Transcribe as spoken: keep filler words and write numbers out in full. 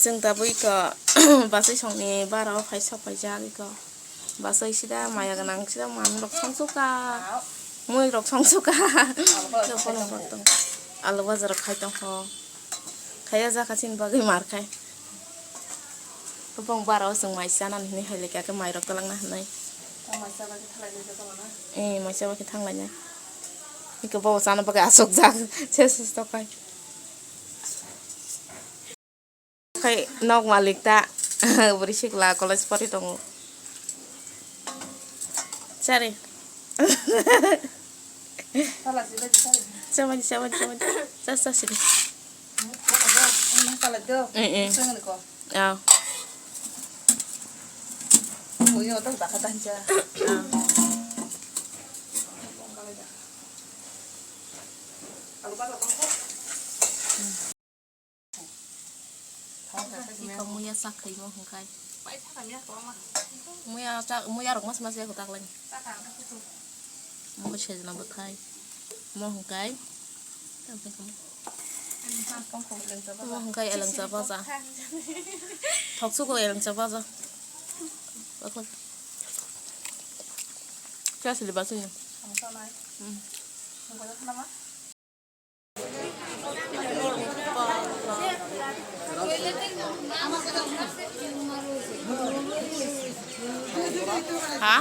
Chwng tabuk iko bachai songni bara o phai sok paijak iko. Bachai sida maya gwnang sida manwi rok songsuka. Mui rok songsuka. Jokhon rok tong. Alu bajar khai tong kho. Khaya jakha chini bagwi mar khai. Bong bara o chwng mai chanani hinwi hai lekha khe mai rok twlangna hinwi. Eh, mai chaba khe thanglaina. Iko bo chana bagwi asokjak. Ses ses tokai. Khai nok malik ta. Bwrwi sikla college pori tongo. Chari. Chamani, chamani, chamani. Chas, chas, sini. Eh, eh. Ah. Ah. Iko muya sak khai mo hwnkhai. Muya cha, muya rok mas mas ya ko tak lai. Mo sejna bwthai. Mo hwnkhai. Mo hwnkhai elengcha baja. Thoksu ko elengcha baja. Bakla. Kya sili basu ya? Hmm. Ha?